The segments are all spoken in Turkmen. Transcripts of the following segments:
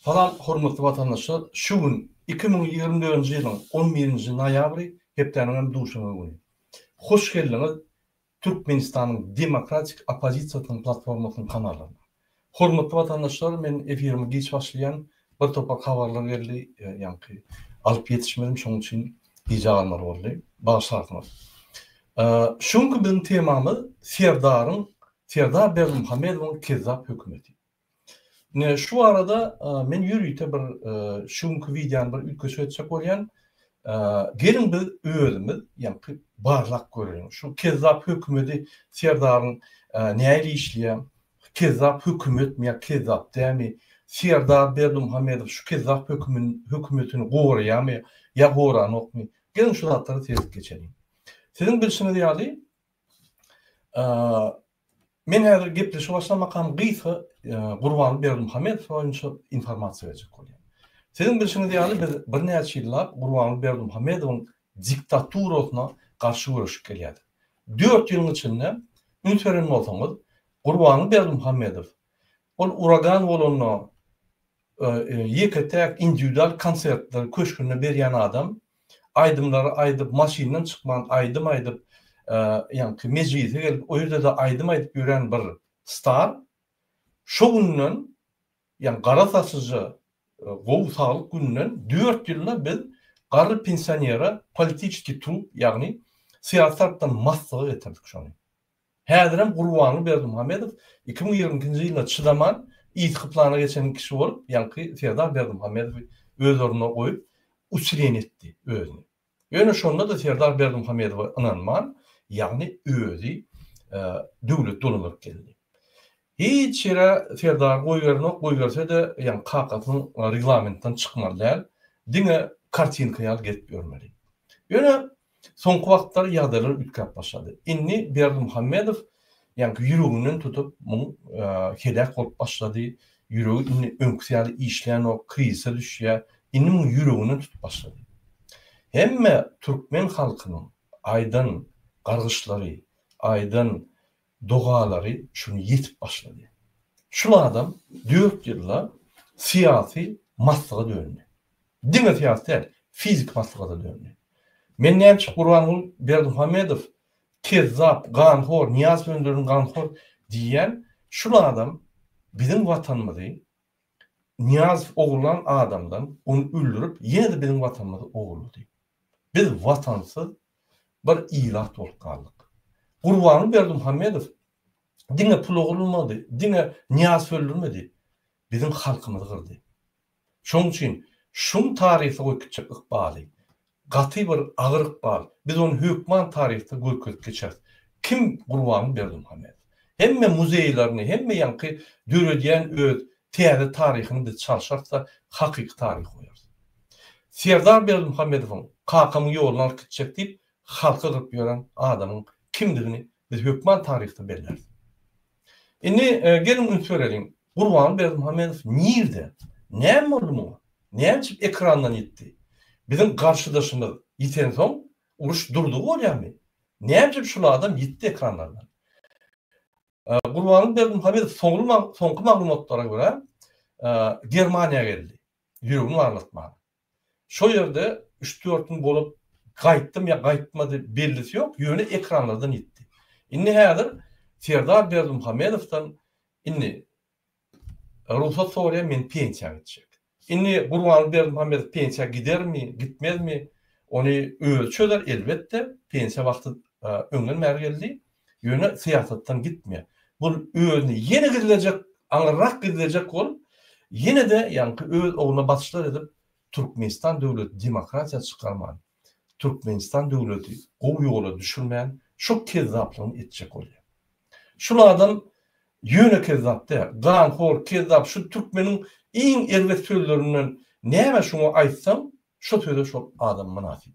Salam hormatly watandaşlar şu gün 2024-nji ýylyň 11-nji noýabry hepdäniň hem duşenbe güni. Hoş geldiňiz Türkmenistanyň demokratik oppozisiýasynyň platformasynyň kanalyna. Hormatly watandaşlar men efirimi giç başlaýan bir topar habarlar geldi ýaňky alyp ýetişmedim şonuň üçin gijä galmaly boldy. Bagyşlarsyňyz. Şu günki biziň temamyz Serdaryň Serdar Berdimuhamedowyň kezzap hökümeti. Ine şu barada men ýörite bir şu günki wideony bir üýtgeşik etjek bolýan. Geliň biz özümiz ýaňky barlap göreliň. Şu kezzap hökümeti Serdaryň nähili işleýär? Kezzap hökümetmi ýa kezzap dälmi? Serdar Berdimuhamedow şu kezzap hökümetini goraýarmy ýa goranokmy? Geliň şu zatlara seredip geçeliň. Siziň bilşiňiz ýaly, Men häzir gepleşige başlamakam gysga Gurbanguly Berdimuhamedow boýunça informasiýa berjek bolýan. Siziň bilşiňiz ýaly biz birnäçe ýyllap Gurbanguly Berdimuhamedowyň diktaturasyna garşy göreşip gelýärdik. Dört ýylyň içinde üns beren bolsaňyz Gurbanguly Berdimuhamedow ol uragan bolanda ýeke-täk indiwidual konsertleri köşgünde berýän adam, aýdymlary aýdyp, maşyndan çykman aýdym aýdyp, ýaňky mejlise gelip, o ýerde-de aýdym aýdyp ýören bir star, şo günden, ýagny gara saçlyja gowy saglyk gününden dört ýylda biz garry pensionere politiçeskiý trup, ýagny syýasy tarapdan maslyga getirdik şony. Häzirem Gurbanguly Berdimuhamedow 2022-nji ýylda çydaman yzky plana geçen kişi bolup, ýaňky Serdar Berdimuhamedowy öz ornuna goýup, usileniýe etdi özüni. Ýöne şonda-da Serdar Berdimuhamedowa ynanman, ýagny özi döwleti dolandyryp geldi. Hiç ýere Serdary goýberenok, goýberse-de, ýagny kakasynyň reglamentden çykmaly däl, diňe kartinka ýaly gezip ýörmeli. Ýöne Soňky wagtlar ýagdaýlar üýtgäp başlady. Indi Berdimuhamedow ýaňky ýüreginden tutup muň heläk bolup başlady. Ýüregi indi öňküsi ýaly işlänok, krizise düşýär. Indi muň ýüreginden tutup başlady. Hemme türkmen halkynyň aýdan gargyşlary, aýdan dogalary şuny ýetip başlady. Şul adam dört ýylda syýasy maslyga döndi. Diňe syýasy däl, fiziki maslyga-da döndi. Men näme üçin Gurbanguly Berdimuhamedow kezzap, ganhor, Nyýazow öndüren ganhor diýýän, şul adam biziň watanymyzy Nyýazow ogurlan adamdan ony öldürip, ýene-de biziň watanymyzy ogurlady. Biz watansyz bir ilat bolup galdyk. Gurbanguly Berdimuhamedow diňe pul ogurlamady, diňe Nyýazowy öldürmedi, biziň halkymyzy gyrdy. Şonuň üçin şuň taryhda goýup gitjek ykbaly gaty bir agyr ykbal. Biz ony hökman taryhda görkezip geçeris. Kim Gurbanguly Berdimuhamedow? Hemme muzeýlerini, hemme ýaňky döredýän öz täze taryhyny biz çalşarys-da, hakyky taryhy goýarys. Serdar Berdimuhamedowyň kakamyň ýoluny alyp gitjek diýip, halky gyryp ýören adamyň kimdigini biz hökman taryhda belläris. Indi geliň üns bereliň. Gurbanguly Berdimuhamedow nirde? Näme boldy muňa? Näme üçin ekrandan ýitdi? Biziň garşydaşymyz ýitensoň uruş durdugy bolýarmy? Näme üçin şul adam ýitdi ekranlardan? Gurbanguly Berdimuhamedow soňky maglumatlara görä Germaniýa geldi. Ýüregini barlatmaga. Şo ýerde üç-dört gün bolup gaýtdym ýa gaýtmady bellisi ýok, ýöne ekranlardan ýitdi. Indi häzir Serdar Berdimuhamedowdan indi rugsat soraýar men pensiýa gitjek. Indi Gurbanguly Berdimuhamedow pensiýa gidermi, gitmezmi ony özi çözer elbetde, pensiýa wagty öňden bäri geldi. Ýöne syýasatdan gitmeýär. Bul özüni ýene gizlejek, aňyrrak gizlejek bolup, ýene-de ýaňky öz ogluna basyşlar edip, Türkmenistan döwleti demokratiýa çykarman, Türkmenistan döwleti gowy ýola düşürmän, şo kezzaplygyny etjek bolýar. Şul adam ýöne kezzap däl, ganhor, kezzap, şu türkmeniň iň erbet sözlerinden näme şuňa aýtsaň, şo söze şol adam mynasyp.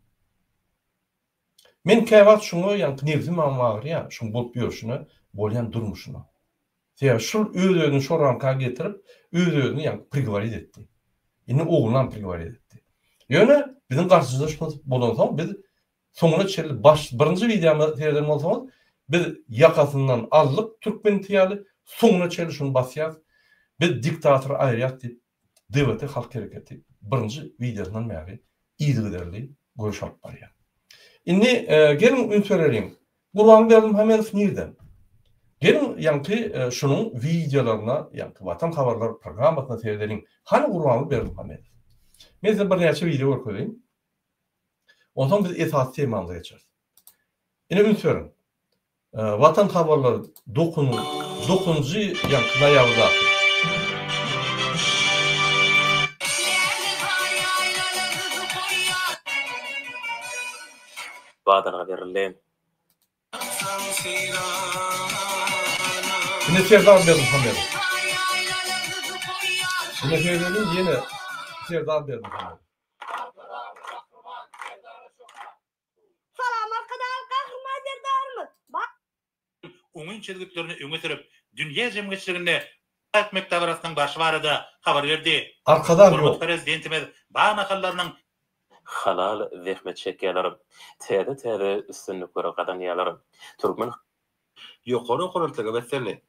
Men käwagt şuňa ýaňky nebsim-am agyrýar, şuň bolup ýörşüne, bolýan durmuşyna. Sebäbi şul öz-özüni şo ramka getirip, öz-özüni ýaňky prigoworit etdi. Indi oglunam prigoworit etdi. Ýöne biziň garşydaşymyz bolansoň biz soňuna çenli baş birinji wideomyza sereden bolsaňyz, biz ýakasyndan aldyk türkmen iti ýaly, soňuna çenli şuny basýas. Biz diktatory aýyrýas diýip. DWT Halk Hereketi birinji wideosyndan bäri yzygiderli göreş alyp barýar. Indi geliň üns bereliň. Gurbanguly Berdimuhamedow nirden? Geliň ýaňky şunuň wideolaryna, ýaňky Watan habarlar programmasyna seredeliň. Hany Gurbanguly Berdimuhamedow? Men size birnäçe wideo görkezeýin. Onsoň biz esasy temamyza geçeris. Ine üns beriň. Watan habarlary dokun dokunjy ýaňky noýabrdaky. Badalga berildi. Ine Serdar Berdimuhamedow. Ine seredeliň ýene Serdar Berdimuhamedow. Salam Arkadag Gahryman Serdarymyz! Ba. Oňyn çözgütlerini öňe sürüp, dünýä jemgyýetçiliginde bag ekmek dabarasynyň barşy barada habar berdi. Arkadag Hormatly ýok. Prezidentimiz bag nahallarynyň. Halal zähmet çekýärler. Täze-täze üstünlikleri gazanýarlar. Türkmen. Ýokary ruhubelentlige beslendi.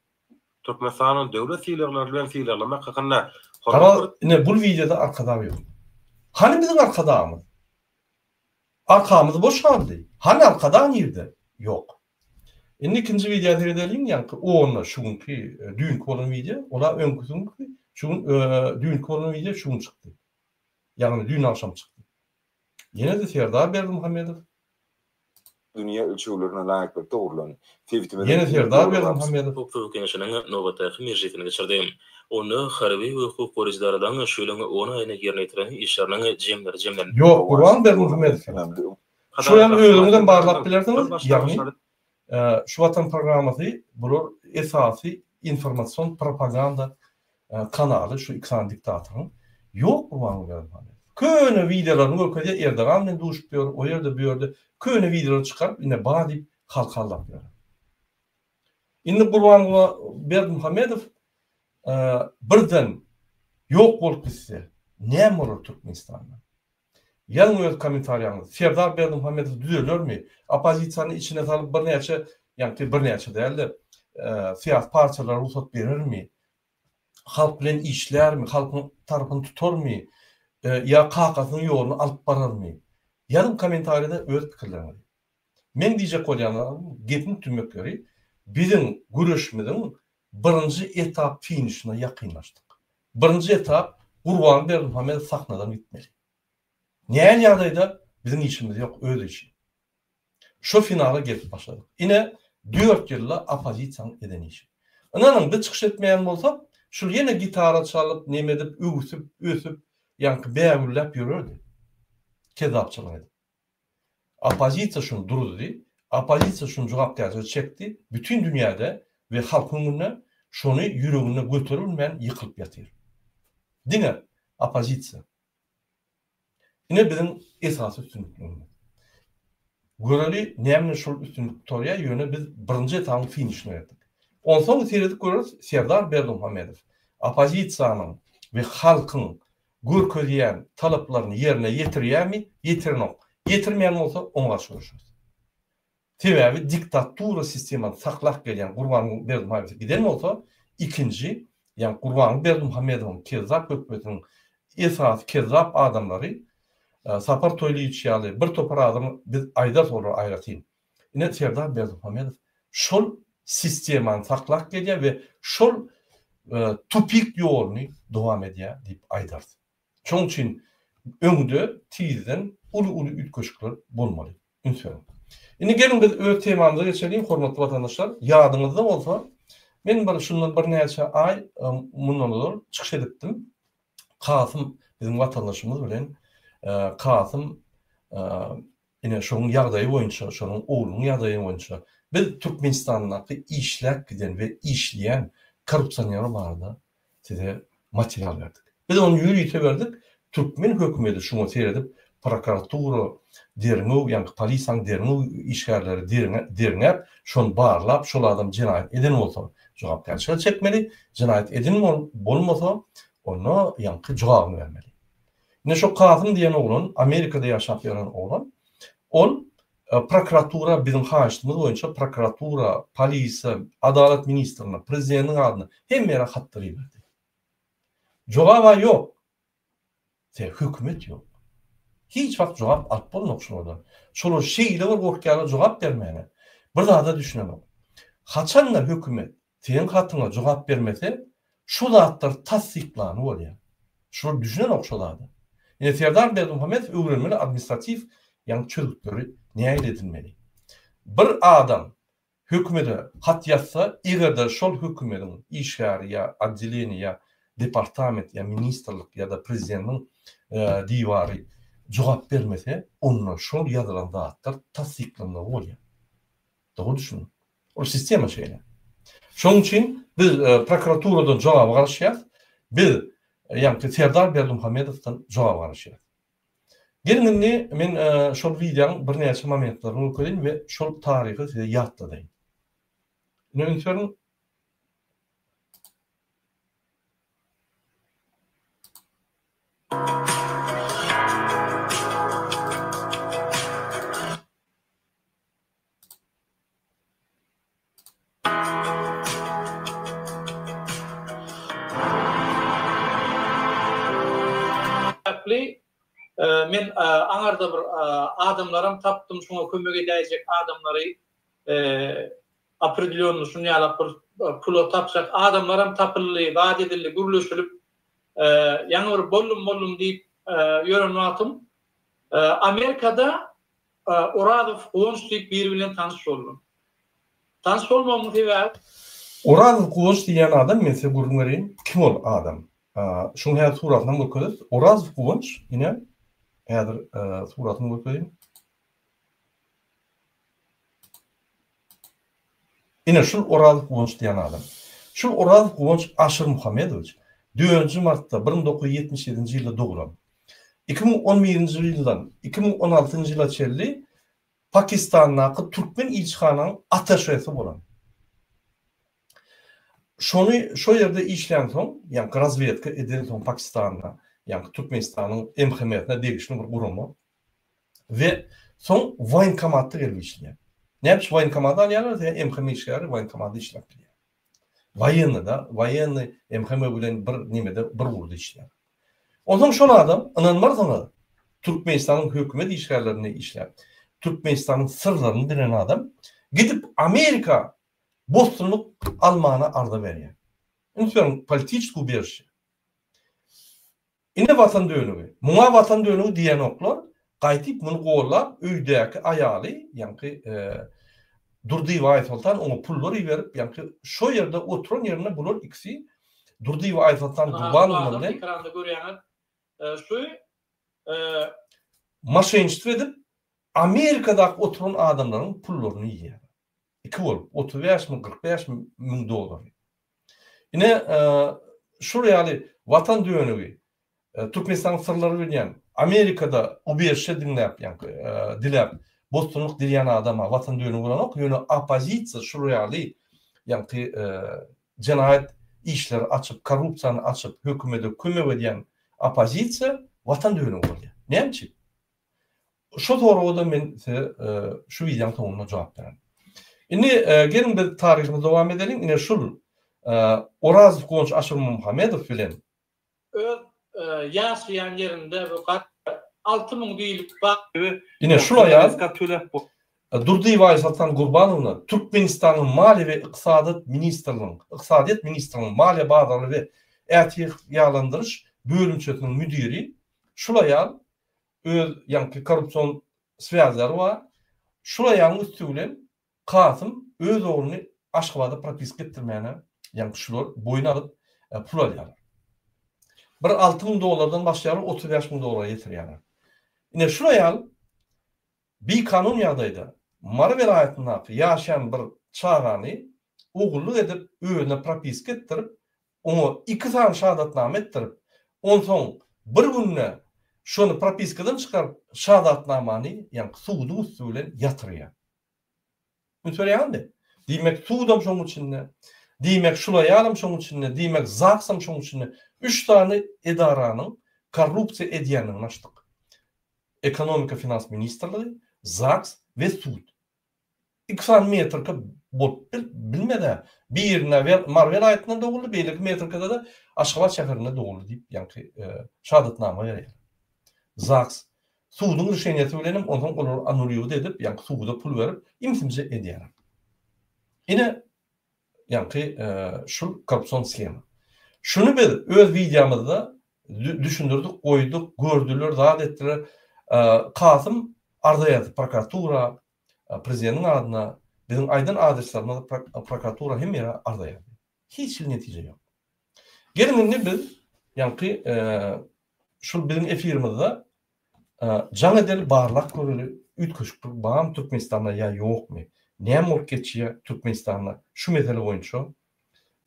Türkmenistanyň döwlet sylaglary bilen sylaglamak hakynda Garaz, Hormatly ine bul wideoda Arkadag ýok. Hany biziň Arkadagymyz? Arkamyz boş galdy. Hany Arkadag nirde? Ýok. Indi ikinji wideo seredeliň, ýaňky onda şu günki, düýnki bolan wideo, ola öňküsi günki, şu gün düýnki bolan wideo şu gün çykdy. Ýagny düýn agşam çykdy. Ýene-de Serdar Berdimuhamedow. Dünýä ölçeglerine laýyklykda gurlan sebitimiziň Ýene iň Serdar döwrebap Berdimuhamedow. Howpsuzlyk Geňeşiniň nobatdaky mejlisini geçirdi. Onda harby we hukuk goraýjy edaralaryň şu ýylyň on aýynda ýerine ýetiren işleriniň jemleri jemlendi. Ýok, Gurban Berdimuhamedow ýok. Şu ýaly özüňizem barlap bilersiňiz, ýagny şu Watan programmasy bular esasy informasion propaganda kanaly şu iki sany diktatoryň. Ýok Gurbanguly Berdimuhamedow. Köne wideolaryny görkezýär, Erdogan bilen duşup ýör, o ýerde bu ýerde köne wideolary çykaryp ine bar diýip halky aldap ýör. Indi Gurbanguly Berdimuhamedow birden ýok bolup gitse näme bolar Türkmenistanda? Ýazyň öz kommentariýaňyzy. Serdar Berdimuhamedow düzelermi? Oppozisiýany içine salyp birnäçe, ýagny birnäçe däl-de, syýasy partiýalara rugsat berermi? Halk bilen işlärmi? Halkyň tarapyny tutarmy? Ýa kakasynyň ýoluny alyp bararmy? Ýazyň kommentariýada öz pikirleriňizi. Meň diýjek bolýan zadym, gepiň tümmekleri, biziň göreşimiziň birinji etap finişine ýakynlaşdyk. Birinji etap Gurban Berdimuhamedow sahnadan gitmeli. Nähili ýagdaýda biziň işimiz ýok, öz işi. Şo finala gelip başladyk. Ine, dört ýylda oppozisiýanyň eden işi. Ynanyň, biz çykyş etmeýän bolsak, şul ýene gitara çalyp, neme edip, öwsüp, ösüp, ýaňky bägülläp ýörerdi. Kezzapçylyk edip. Oppozisiýa şuny duruzdy, oppozisiýa şuny jogapkärçilige çekdi, bütin dünýäde we halkyň öňünde şony ýüreginde göteribilmän ýykylyp ýatyr. Diňe oppozisiýa. Ine biziň esasy üstünliklerimiz. Göreli näme bilen şol üstünlik gutarýar, ýöne biz birinji etabyň finişine geldik. Onsoň seredip göreris Serdar Berdimuhamedow oppozisiýanyň we halkyň görkezýän talaplaryny ýerine ýetirýärmi, ýetirenok. Ýetirmeýän bolsa, oňa garşy göreşeris. Sebäbi diktatura sistemany saklap gelýän Gurbanguly Berdimuhamedow giden bolsa, ikinji, ýagny Gurbanguly Berdimuhamedowyň kezzap hökümetiniň esasy kezzap adamlary Sapar Toýlyýewiç ýaly bir topar adam biz aýdarys olary aýratyn. Ine Serdar Berdimuhamedow şol sistemany saklap gelýär we şol tupik ýoluny dowam edýär diýip aýdarys. Şonuň üçin öňde tizden uly-uly üýtgeşikler bolmaly. Üns beriň. Indi geliň biz öz temamyza geçeliň, hormatly watandaşlar. Ýadyňyzda bolsa, men bir şundan birnäçe aý mundan ozal çykyş edipdim. Kasym biziň watandaşymyz bilen Kasym Ine, şonuň ýagdaýy boýunça, şonuň oglunyň ýagdaýy boýunça biz Türkmenistandaky işläp giden we işleýän korrupsioner barada size material berdik. Biz ony ýörite berdik, türkmen hökümeti şuňa seredip, prokuratura, derňew, ýaňky polisiýanyň derňew işgärleri derňäp, şony barlap, şol adam jenaýat eden bolsa jogapkärçilige çekmeli, jenaýat eden bolmasa, onda ýaňky jogabyny bermeli. Ine şo Kasym diýen oglan, Amerikada ýaşap ýören oglan, ol prokuratura biziň haýyştymyz boýunça prokuratura, polisiýa, adalat ministrine, prezidentiň adyna hemme ýere hatlar iberdi. Jogab-a ýok. Sebäbi hökümet ýok. Hiç wagt jogap alyp bolmok şulardan. Şolar şeýle bir gorkýarlar jogap bermäne. Bir zada düşünemok. Haçanda hökümet seň hatyňa jogap bermese, şu zatlar tassyklany bolýar. Şular düşünenok şo zada. Ine Serdar Berdimuhamedow öwrenmeli administratiw ýagny çözgütleri nähili edilmeli. Bir adam hökümede hat ýazsa, eger-de şol hökümediň işgäri ýa otdeleniýe ýa departament ýa ministrlik ýa-da prezidentiň diwary jogap bermese, onda şol ýazylan zatlar tassyklanmaly bolýar. Dogry düşüniň. Ol sistema şeýle. Şonuň üçin biz prokuraturadan jogaba garaşýarys. Biz ýaňky Serdar Berdimuhamedowdan jogaba garaşýarys. Geliň indi men şol wideonyň birnäçe momentlerini görkezeýin we şol taryhy size ýatladaýyn. Ine üns beriň. Sebäpli men aňarda bir adamlaram tapdym şuňa kömek edäýjek adamlary opredelýonny şuny ýalak bir pula tapjak adamlaram tapyldy zat edildi gürleşilip ýaňy bir boldum boldum diýip ýören wagtym Amerikada Orazow Guwanç diýip biri bilen tanyş boldum. Tanyş bolmagymyň sebäbi. Orazow Guwanç diýýän adam men size gürrüň bereýin kim ol adam. Şuň häzir suratynam görkezeris. Orazow Guwanç ine häzir suratyny görkezeýin. Ine şul Orazow Guwanç diýýän adam. Şul Orazow Guwanç Aşyrmuhammedowiç dördünji martda 1977-nji ýylda doglan. 2011-nji ýyldan 2016-njy ýyla çenli Pakistandaky türkmen ilçihananyň attaşesi bolan. Şony şo ýerde işlänsoň, ýaňky razwedka edensoň Pakistanda, ýaňky Türkmenistanyň MHM-sine degişli bir gurama we soň woýenkomatda gelip işleýär. Näme üçin woýenkomada alýarlar? Sebäbi MHM işgäri woýenkomatda işläp bilýär. Woýennyda, woýennyý MHM bilen bir nemede bir ugurda işleýär. Onsoň şol adam, ynanmarsyňyz, Türkmenistanyň hökümet işgärlerinde işläp, Türkmenistanyň syrlaryny bilen adam gidip Amerika bosgunlyk almana arza berýär. Üns beriň, politiçeskiý ubežişe. Ine watan dönügi. Muňa watan dönügi diýenoklar, gaýtyp muny gollap öýdäki aýaly, ýaňky Durdyýewa Aýsoltan oňa pullar iberip, ýaňky şo ýerde oturan ýerinde bular ikisi Durdyýewa Aýsoltan Gurbanowna bilen ekranda görýäňiz şu maşençilik edip Amerikadaky oturan adamlaryň pullaryny iýýär. Iki bolup, 35 müň, 45 müň dollary. Ine, şul ýaly watan dönügi, Türkmenistanyň syrlary bilýän, Amerikada ubežişe diňläp, ýaňky diläp, bosgunlyk dileýän adama watan dönügi bolanok, ýöne oppozisiýa şul ýaly, ýaňky jenaýat işleri açyp, korrupsiýany açyp, hökümete kömek edýän oppozisiýa watan dönügi bolýar. Näme üçin? Şu soraga-da men size şu wideonyň soňunda jogap bererin. Indi geliň biz taryhymyzy dowam edeliň. Ine şul Orazow Guwanç Aşyrmuhammedow bilen. Öz ýaşaýan ýerinde bu gat 6000 diýlip bar. Ine şul aýal Durdyýewa Aýsoltan Gurbanowna Türkmenistanyň Maliýe we ykdysadyýet ministrliginiň Ykdysadyýet ministrliginiň Maliýe bazarlary we ätiýaçlandyryş bölümçesiniň müdiri. Şul aýal öz ýaňky korrupsion swýazlary bar. Şul aýalyň üsti bilen Kasym öz ogluny Aşgabada propiska etdirmäne ýaňky şular boýun alyp pul alýarlar. Bir 6000 dollardan başlaýarlar 35000 dollara ýetirýärler. Ine şul aýal Bikanun ýagdaýda Mary welaýatyndaky ýaşaýan bir çagany ogullyk edip özüne propiska etdirip, oňa iki sany şahadatnama etdirip, onsoň bir günde şony propiskadan çykaryp şahadatnamany ýaňky suduň üsti bilen ýatyrýar. Üns berýäňizmi? Diýmek sudam şoň içinde, diýmek şul aýalam şoň içinde, diýmek ZAGS-am şoň içinde. Üç sany edaranyň korrupsiýa edýändigini açdyk. Ekonomika finans ministrligi, ZAGS we sud. Iki sany metrika bolup bilmez-ä. Birinde Mary welaýatynda doguldy, beýleki metrikada-da Aşgabat şäherinde doguldy diýip, ýaňky şahadatnama berýärler. ZAGS suduň rişeniýesi bilenem onsoň olary anulýowat edip, ýaňky suda pul berip, imsimje edýärler. Ine, ýaňky şul korrupsion shema. Şuny biz öz wideomyzda düşündirdik, goýduk, gördüler, zat etdiler. Kasym arza ýazdy prokuratura, prezidentiň adyna, biziň aýdan adreslerimiz prokuratura hemme ýere arza ýazdy. Hiç hili netije ýok. Geliň indi biz ýaňky şul biziň efirimizde jaň edeli barlap göreli üýtgeşiklik barmy Türkmenistanda ýa ýokmy? Näme bolup geçýär Türkmenistanda şu mesele boýunça?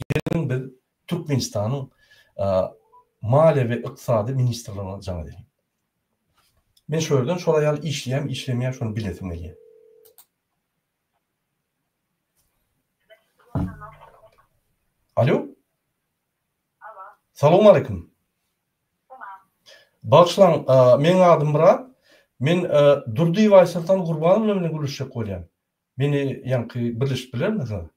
Geliň biz Türkmenistanyň Maliýe we ykdysady ministrligine jaň edeliň. Men şu ýerden şol aýal işleýärmi işlemeýärmi şony bilesim gelýär. Alo. Salowmaleýkim. Bagyşlaň, meň adym Myrat. Men Durdyýew Aýsoltan Gurbanowna bilen gürleşjek bolýan. Meni ýaňky birleşip bilermisiňiz?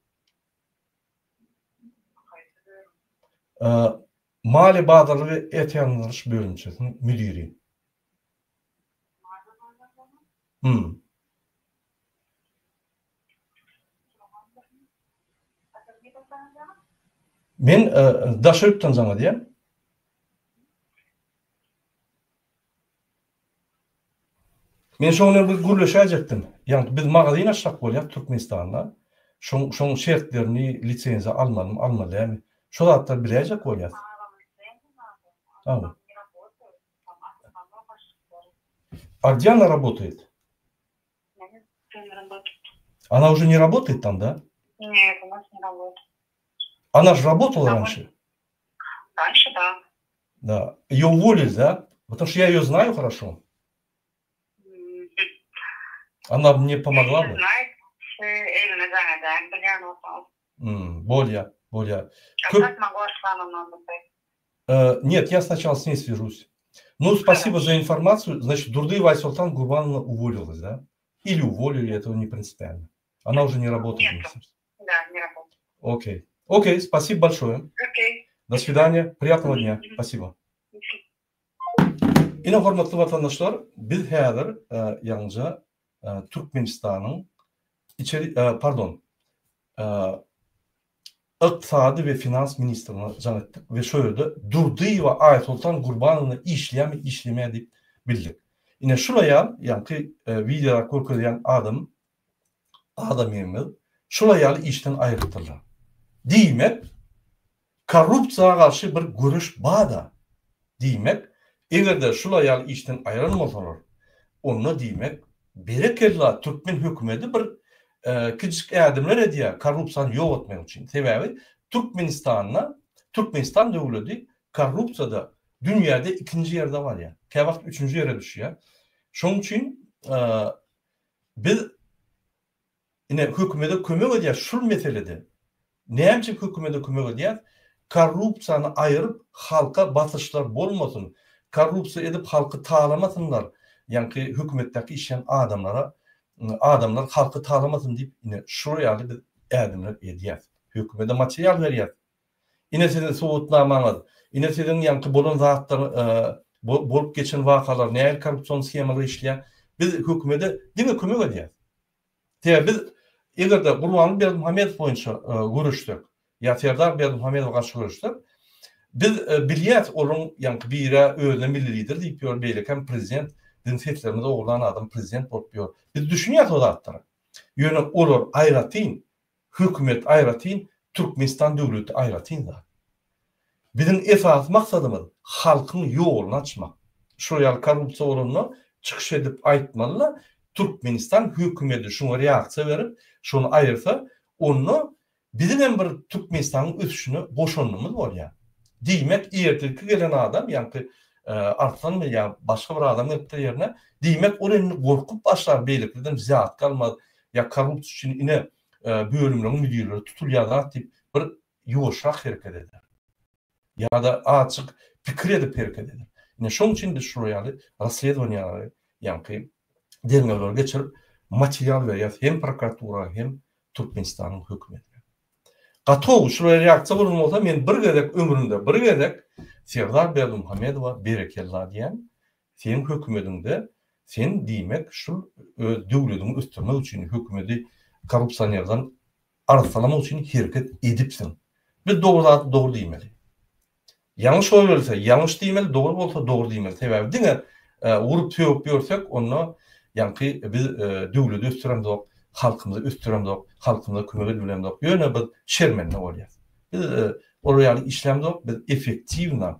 Maliýe bazarly we ätiýaçlandyryş bölümçesiniň müdiri. Hum. Men daşary ýurtdan jaň edýän. Men şoň bilen bir gürleşäýjekdim. Ýagny biz magazin açjak bolýas Türkmenistanda. Şoň şoň şertlerini lisenziýa almalymy, almaly dälmi? Şo zatlary biläýjek bolýas. A gde ona работает? Она уже не работает там, да? Нет, у нас не работает. Она же работала раньше. Раньше, да. Да. Ее уволили, да? Потому что я ее знаю хорошо. Она мне помогла бы. Bolýa, bolýa. Нет, я сначала с ней свяжусь. Ну, спасибо за информацию. Значит, Дурдыева Айсултан Гурбановна уволилась, да? Или уволили, этого не принципиально. Она уже не работает. Нет, да, не работает. Окей. Окей, спасибо большое. Окей. До свидания. Приятного дня. Спасибо. Ine hormatly watandaşlar, biz häzir ýaňyja Türkmenistanyň içeri pardon Ykdysady we finans ministrine jaň etdik we şo ýerde Durdyýewa Aýsoltan Gurbanowna işleýärmi işlemeýär diýip bildik. Ine şul aýal ýaňky wideoda görkezýän adam adamymyz şul aýaly işden aýrypdyrlar. Diýmek korrupsiýa garşy bir göreş bada. Diýmek, eger-de şul aýaly işden aýran bolsalar, onda diýmek, berekella türkmen hökümeti bir kiçijik ädimler edýär korrupsiýany ýok etmek üçin. Sebäbi Türkmenistanda, Türkmenistan döwleti korrupsiýada dünýäde ikinji ýerde barýar. Käwagt üçünji ýere düşýär. Şonuň üçin biz Ine, hökümete kömek edýär şul meselede. Näme üçin hökümete kömek edýäs? Korrupsiýany aýyryp, halka basyşlar bolmasyn, korrupsiýa edip halky talamasynlar, ýaňky hökümetdäki işleýän adamlara, adamlar halky talamasyn diýip, ine, şular ýaly biz ädimler edýäs. Hökümete material berýäs. Ine siziň subutnamaňyz, ine siziň ýaňky bolan zatlar, bolup geçen wakalar, nähili korrupsion shemalar işleýär. Biz hökümete diňe kömek edýäs. Sebäbi biz eger-de Gurbanguly Berdimuhamedow boýunça göreşsek, ýa Serdar Berdimuhamedowa garşy göreşsek, biz bilýäs olaryň ýaňky biri özüne milli lider diýip ýör, beýlekem prezident, biziň seslerimizi ogurlan adam prezident bolup ýör. Biz düşünýäs o zatlara. Ýöne olar aýratyn, Hökümet aýratyn, Türkmenistan döwleti aýratyn zat. Biziň esasy maksadymyz halkyň ýoluny açmak. Şol ýaly korrupsiýa bolanda çykyş edip aýtmaly-da, Türkmenistan hökümedi şuňa reaksiýa berip, şony aýyrsa, onda biziňem bir Türkmenistanyň ösüşine goşandymyz bolýar. Diýmek, ertirki gelen adam, ýaňky Arslanmy ýa başga bir adam gelipdir ýerine, diýmek, ol indi gorkup başlar beýlekilerden wzýatka almaz, ýa korrupsiýa üçin ine bölümleriň müdirleri tutulýar zat diýip bir ýuwaşrak hereket eder. Ýa-da azjyk pikir edip hereket eder. Ine şoň üçin biz şular ýaly rasledowaniýalary ýaňky derňewleri geçirip material berýäris hem prokuratura hem Türkmenistanyň hökümetine. Gaty gowy şular reaksiýa bolan bolsa men bir gezek ömrümde bir gezek Serdar Berdimuhamedowa berekella diýen. Seň hökümediňde sen diýmek şul öz döwlediňi ösdürmek üçin hökümedi korrupsionerden arassalamak üçin hereket edipsiň. Biz dogry zady dogry diýmeli. Ýalňyş boluberse ýalňyş diýmeli, dogry bolsa dogry diýmeli. Sebäbi diňe urup sögüp ýörsek onda ýaňky biz döwledi ösdüremzok, halkymyzy ösdüremzok, halkymyza kömek edibilemzok. Ýöne biz şermende bolýas. Biz olar ýaly işlämzok, biz effektiwno,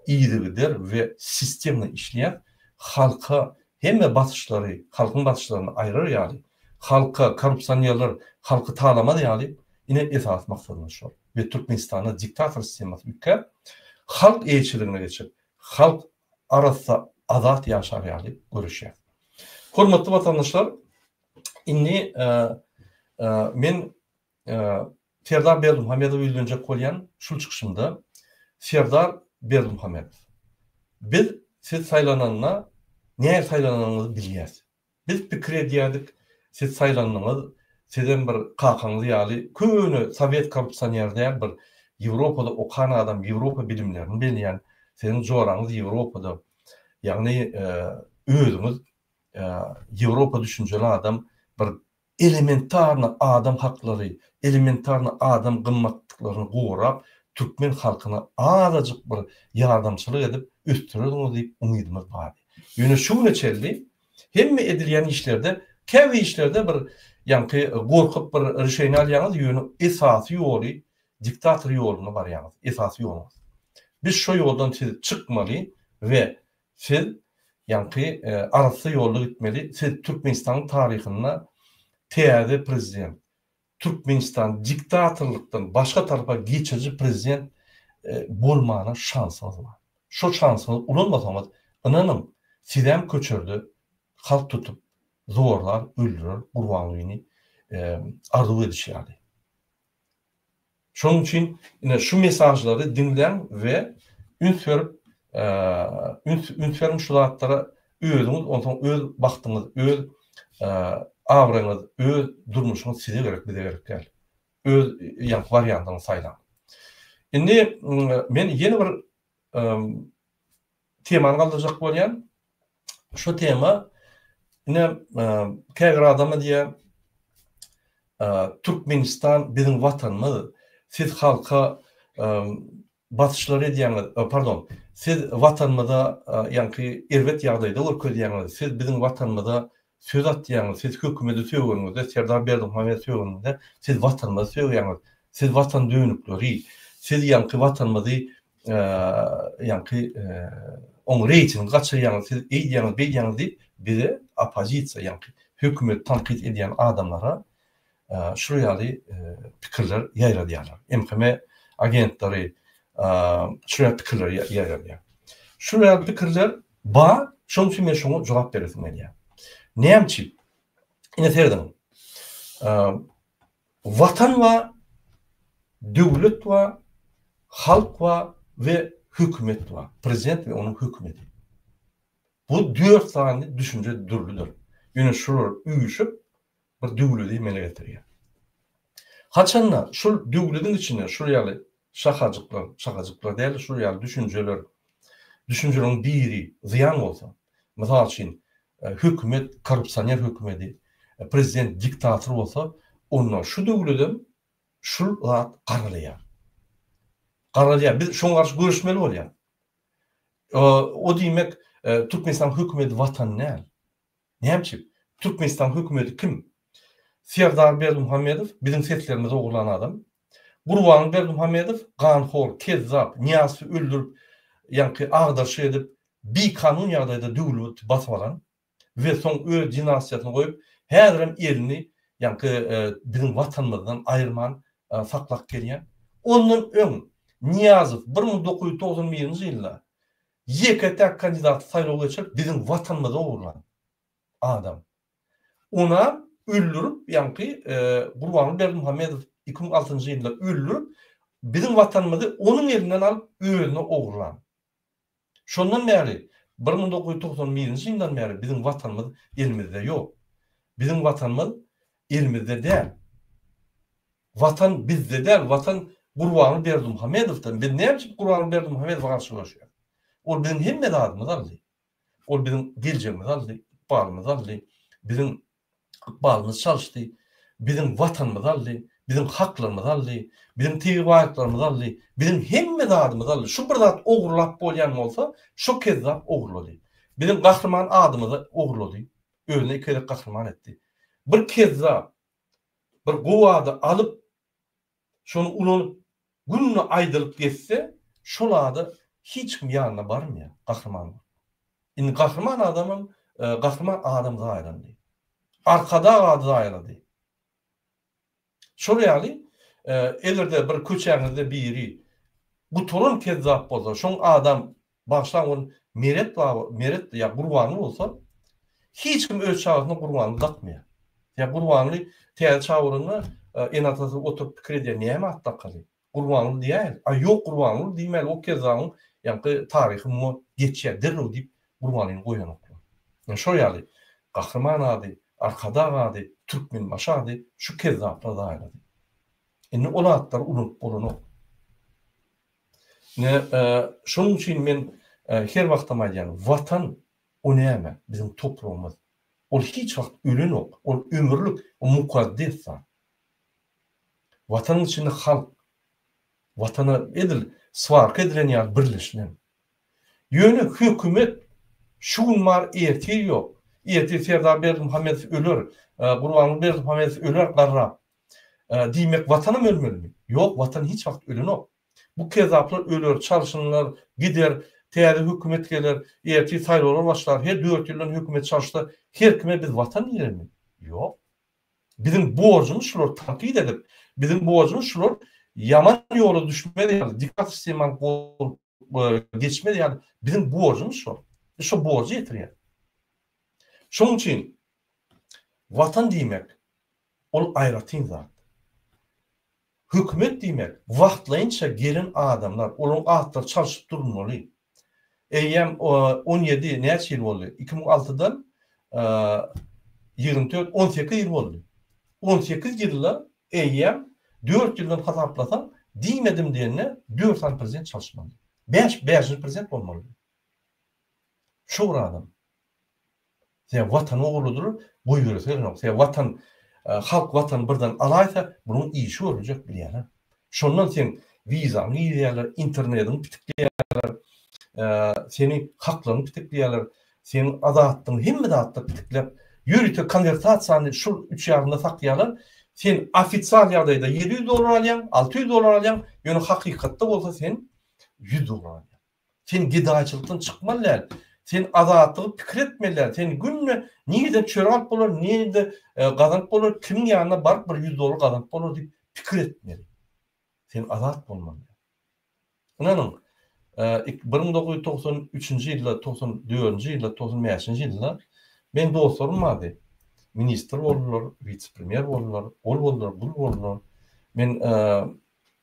yzygider we sistemno işleýäs. Halka hemme basyşlary, halkyň basyşlaryny aýyrar ýaly, halka korrupsionerler halky talamaz ýaly ine esasy maksadymyz şol. We Türkmenistanda diktator sistemasy üýtgäp, halk eýeçiligine geçip, halk arassa azat ýaşar ýaly göreşýäs. Hormatly watandaşlar, indi men Serdar Berdimuhamedowa ýüzlenjek bolýan şul çykyşymda Serdar Berdimuhamedow, biz siz saýlananda nähili saýlananyňyzy bilýäs. Biz pikir edýärdik, siz saýlandyňyz, sizem bir kakaňyz ýaly köne sowet korrupsioneri däl, bir Ýewropada okan adam, Ýewropa bilimlerini bilýän, siziň joraňyz Ýewropada, ýagny özüňiz Ýewropa düşünjeli adam, bir Elementarny adam haklary, elementarny adam gymmatlyklaryny gorap, türkmen halkyna azajyk bir ýardamçylyk edip ösdürersiňiz diýip umydymyz bardy. Ýöne şu güne çenli hemme edilýän işlerde, käbir işlerde bir ýaňky gorkup bir rişeniýe alýaňyz, ýöne esasy ýoly diktator ýoluna barýaňyz, esasy ýoluňyz. Biz şo ýoldan siz çykmaly we Siz ýaňky arassa ýolda gitmeli. Siz Türkmenistanyň taryhynda täze prezident, Türkmenistan diktatorlykdan başga tarapa geçiriji prezident bolmana şansyňyz bar. Şo şansyňyzy ulanmasaňyz, ynanyň, sizem köçerde halk tutup zorlar, öldürer Gurbangulyny arzuw edişi ýaly. Şonuň üçin ine şu mesažlary diňläň we üns berip üns üns beriň şu zatlara özüňiz onsoň öz bagtyňyz öz abraýyňyz öz durmuşyňyz size gerek bize gerek däl. Öz ýaňky wariantyňyzy saýlaň. Indi men ýene bir temany galdyrjak bolýan. Şu tema ine käbir adamlar diýýär, Türkmenistan biziň watanymyz, siz halka basyşlar edýäňiz, pardon, siz watanymyza ýaňky erbet ýagdaýda görkezýäňiz, siz biziň watanymyza söz atýaňyz, siz hökümeti sögeniňizde, Serdar Berdimuhamedowy sögeniňizde, siz watanymyzy sögýäňiz, siz watan dönükleri, siz ýaňky watanymyzy ýaňky oň reýtingini gaçyrýaňyz, siz eýdýäňiz, beýdýäňiz diýip, bize oppozisiýa, ýaňky hökümeti tankyt edýän adamlara şular ýaly pikirler ýaýradýarlar. MHM agentleri şular ýaly pikirleri ýaýradýar. Şular ýaly pikirler bar, şonuň üçin men şoňa jogap beresim gelýär. Näme üçin? Ine serediň. Watan bar, döwlet bar, halk bar we hökümet bar. Prezident we onuň hökümeti. Bu dört sany düşünje dürlüdir. Ýöne şular üýşüp bir döwledi emele getirýär. Haçanda şul döwlediň içinde şul ýaly şahajyklar, şahajyklar däl-de şul ýaly düşünjeler, düşünjeleriň biri zyýan bolsa, mysal üçin, hökümet korrupsioner hökümedi, prezident diktator bolsa, onda şu döwledem şul zat garalaýar. Garalýar. Biz şoňa garşy göreşmeli bolýar. O diýmek, Türkmenistanyň hökümedi watan däl. Näme üçin? Türkmenistanyň hökümeti kim? Serdar Berdimuhamedow biziň seslerimizi ogurlan adam. Gurbanguly Berdimuhamedow ganhor, kezzap, Nyýazowy öldürip, ýaňky agdaryşyk edip, bikanun ýagdaýda döwleti basyp alan we soň öz dinastiýasyny goýup, häzirem elini ýaňky biziň watanymyzdan aýyrman saklap gelýän. Ondan öň Nyýazow 1991-nji ýylda Ýeke-täk kandidaty saýlaw geçirip biziň watanymyzy ogurlan adam. Onam öldürip ýaňky Gurbanguly Berdimuhamedow 2006-njy ýylda öldürip biziň watanymyzy onuň elinden alyp özüne ogurlan. Şondan bäri 1991-nji ýyldan bäri biziň watanymyz elimizde ýok. Biziň watanymyz elimizde däl. Watan bizde däl, watan Gurbanguly Berdimuhamedowda. Biz näme üçin Gurbanguly Berdimuhamedowa garşy göreşýäris? Ol biziň hemme zadymyzy aldy. Ol biziň geljegimizi aldy, ykbalymyzy aldy, biziň ykbalymyzy çalyşdy, biziň watanymyzy aldy, biziň haklarymyzy aldy, biziň tebigy baýlyklarymyzy aldy, biziň hemme zadymyzy aldy. Şu bir zat ogurlap bolýan bolsa, şo kezzap ogurlady. Biziň gahryman adymyzy ogurlady. Özüni iki gezek gahryman etdi. Bir kezzap bir gowy ady alyp, şony ulanyp, günde aýdylyp gezse, şol ada hiç kim ýanyna barmaýar, gahryman bolup. Indi gahryman adamam, gahryman adam zaýalandy. Arkadag ady zaýalady. Şol ýaly, eger-de bir köçäňizde biri gutaran kezzap bolsa, şoň adam, bagyşlaň ol Meret baba, Meret ýa Gurbanly bolsa, hiç kim öz çagasyna Gurbanly dakmaýar. Ýa Gurbanly täze çaga bolanda ene-atasy oturyp pikir edýär, näme at dakaly? Gurbanguly diýäýeli. A ýok Gurbanguly diýmäli o kezzabyň ýaňky taryhy muňa geçýär derrew diýip Gurbanlyny goýanoklar. Ine şol ýaly Gahryman ady, Arkadag ady, Türkmenbaşy ady şu kezzaplar zaýalady. Indi ol atlary ulanyp bolanok. Ine şonuň üçin men her wagtam aýdýan Watan o näme? Biziň topragymyz. Ol hiç wagt ölenok. Ol ömürlik, o mukaddes zat. Watanyň içinde halk Watana edil swarka edilen ýaly birleşilen. Ýöne hökümet şu gün bar ertir ýok. Ertir Serdar Berdimuhamedow öler, Gurbanguly Berdimuhamedow öler garrap. Diýmek Watanam ölmelimi? Ýok Watan hiç wagt ölenok. Bu kezzaplar öler, çalşynylar, gider, täze hökümet geler, ertir saýlawlar başlar, her dört ýyldan hökümet çalyşsa her kime biz Watan diýermi? Ýok. Biziň borjumyz şulary tankyt edip, biziň borjumyz şular ýaman ýola düşmez ýaly, diktator sistemany geçmez ýaly biziň borjumyz şol. Biz şo borjy ýetirýäris. Şonuň üçin Watan diýmek ol aýratyn zat. Hökümet diýmek, wagtlaýynça gelen adamlar, olaryň atlary çalşyp durulmaly. Eýýäm 17, näçe ýyl boldy? 2006-dan 24, 18 ýyl boldy. 18 ýylda eýýäm 4 ýyldan hasaplasaň, diýmedim diýende 4 sany prezident çalyşmaly. 5, bäşinji prezident bolmaly. Şu bir adam. Sebäbi watany ogurladylar, goýberesi gelenok. Sebäbi watan, halk watany birden alaýsa, bunuň işi görüljek bilýärler. Şondan seň wizaňy girýärler, internediňi pitikleýärler, seni haklaryňy pitikleýärler, seň azatlygyňy hemme zatda pitikläp, ýörite konwertasiýany şul üç ýarymda saklaýarlar. Sen ofisial ýagdaýda 700 dollar alýaň, 600 dollar alýaň, ýöne hakykatda bolsa sen 100 dollar alýaň. Sen gedaýçylykdan çykmaly däl. Sen azatlygy pikir etmeli däl. Sen günde nireden çörek alyp bolar, nirede gazanyp bolar, kimiň ýanyna baryp bir ýüz dollar gazanyp bolar diýip pikir etmeli. Sen azat bolmaly. Ynanyň, 1993-nji ýylda, 94-nji ýylda, 95-nji ýylda meň dostlarym bardy. Ministr boldular, wise-premýer boldular, ol boldular, bul boldular. Men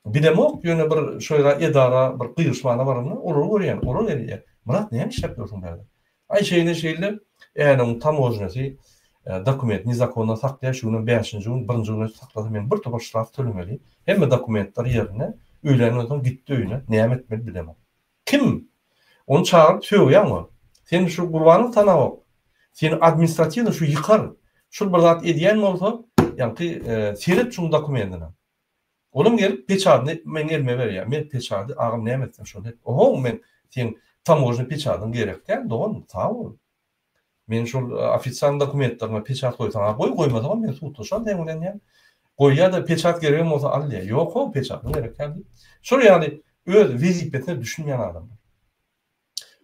Bilemok, ýöne bir şo ýere edara bir gygyryşmana baranda olary görýän, olar gelýär. Myrat näme işläp ýörsüň bärde? Aý şeýle şeýle Änewiň tamožnýasy dokument nezakonno saklaýar, şu günem bäşinji gün, birinji güne saklasa men bir topar ştraf tölemeli. Hemme dokumentler ýerinde. Öýländen soň gitdi öýüne, näme etmeli bilemok. Kim? Ony çagyryp sögýäň o. Sen şu Gurbanowy tanabok. Seni administratiwno şu ýykar. Şul bir zat edýän bolsa, ýaňky seret şuň dokumentine. Olam gelip peçadyny meň elime berýär. Men peçady agam näme etsem şony et. Ohow men seň tamožny peçadyň gerek däl dogan sag bol. Men şol ofisialny dokumentlerime peçat goýsaň a goý goýmasaňam men sudlaşan seň bilen diýýän. Goýýa-da peçat geregem bolsa al diýýär. Ýok how peçadyň gerek däl diýip. Şol ýaly öz wezipesine düşünmeýän adamlar.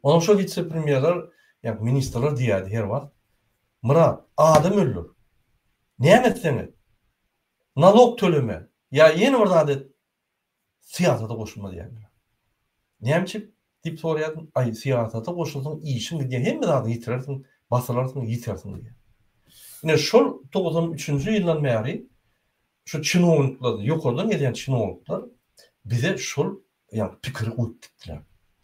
Onuň şol wise-premýerler ýa ministrler diýýärdi her wagt. Myrat adam öldür. Näme etseň et. Nalog töleme ýa ýene bir zat et, syýasata goşulma diýýärler. Näme üçin diýip soraýardym. Aý, syýasata goşulsaň işiň gidýär, hemme zadyňy ýitirersiň, basylarsyň, ýitersiň diýýär. Ine şol 93-nji ýyldan bäri şu çinownikler, ýokardan gelýän çinownikler bize şol ýa pikiri guýup gitdiler.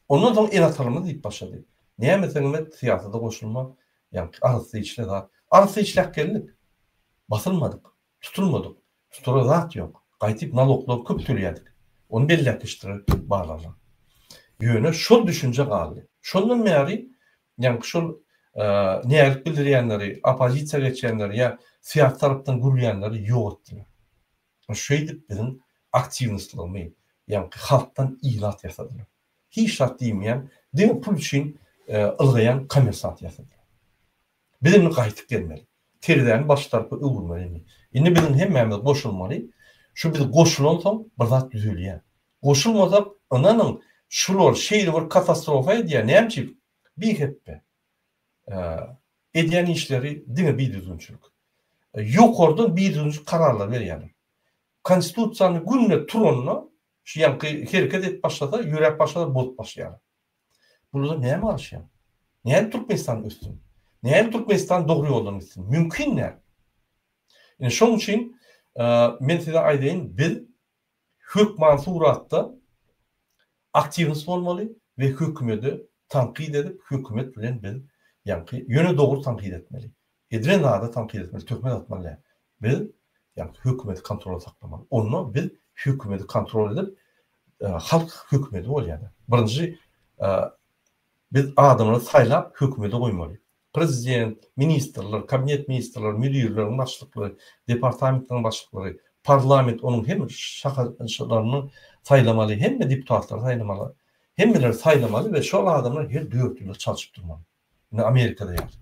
Ondan soň ene-atalarymyz diýip başlady. Näme etseňem et, syýasata goşulma, ýa arassa işle zat. Arassa işläp geldik. Basylmadyk, tutulmadyk. Tutara zat ýok. Gaýtyp naloglary köp töleýärdik. Ony belläp geçdiler barlaglar. Ýöne şol düşünje galdy. Şondan bäri ýaňky şol. Nägilik bildirýänleri, oppozisiýa geçýänleri ýa syýasy tarapdan gürleýänleri ýok etdiler. Şeýdip biziň aktiwnostlygymyzy, ýaňky halkdan ilat ýasadylar. Hiç zat diýmeýän, diňe pul üçin ylgaýan kommersant ýasadylar. Biz indi gaýtyp gelmeli. Terezäni başga tarapa öwürmeli indi. Indi biziň hemmämiz goşulmaly. Şu biz goşulansoň bir zat düzelýär. Goşulmasak, ynanyň, şular şeýle bir katastrofa edýär, näme üçin? Bihepbe. Edýän işleri diňe bidüzgünçilik. Ýokardan bidüzgünçilik kararlar berýärler. Konstitusiýany günde turanda, şu ýaňky hereket edip başlasa, ýöräp başlasa bozup başlaýarlar. Bularda näme garaşýaň? Nädip Türkmenistan össün? Nädip Türkmenistan dogry ýoldan gitsin? Mümkin däl. Ine şoň üçin men size aýdaýyn, biz hökman suratda aktiwnost bolmaly we hökümede tankyt edip, hökümet bilen biz ýaňky ýöne dogry tankyt etmeli. Edilen zada tankyt etmeli, töhmet atmaly däl. Biz ýagny hökümeti kontrolda saklamaly. Onda biz hökümeti kontrol edip, halk hökümeti bolýar. Birinji biz adamlary saýlap hökümete goýmaly. Prezident, ministrler, kabinet ministrleri, müdirleriň başlyklary, departamentleriň başlyklary, parlament onuň hem şahaçalaryny saýlamaly, hemme deputatlary saýlamaly. Hemmeleri saýlamaly we şol adamlar her dört ýylda çalşyp durmaly. Indi Amerikada ýaly.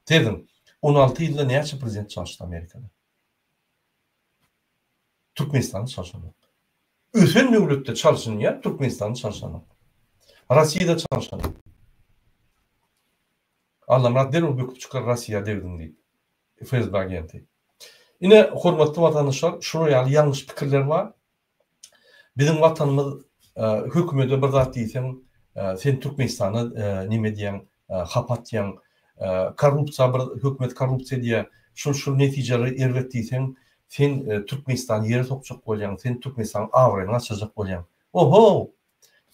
Serediň, 16 ýylda näçe prezident çalyşdy Amerikada? Türkmenistanda çalşanok. Ösen döwletde çalşynýar, Türkmenistanda çalşanok. Russiýada çalşanok. Allamyrat derrew böküp çykar Russiýa degdiň diýip. FSB agenti. Ine, hormatly watandaşlar, şular ýaly ýalňyş pikirler bar. Biziň watanymyz hökümede bir zat diýseň, sen Türkmenistana neme edýäň, hapa atýaň, korrupsiýa bir hökümet korrupsiýa edýär, şul şul netijeleri erbet diýseň, sen Türkmenistany ýere sokjak bolýaň, sen Türkmenistanyň abraýyny gaçyrjak bolýaň. Oho!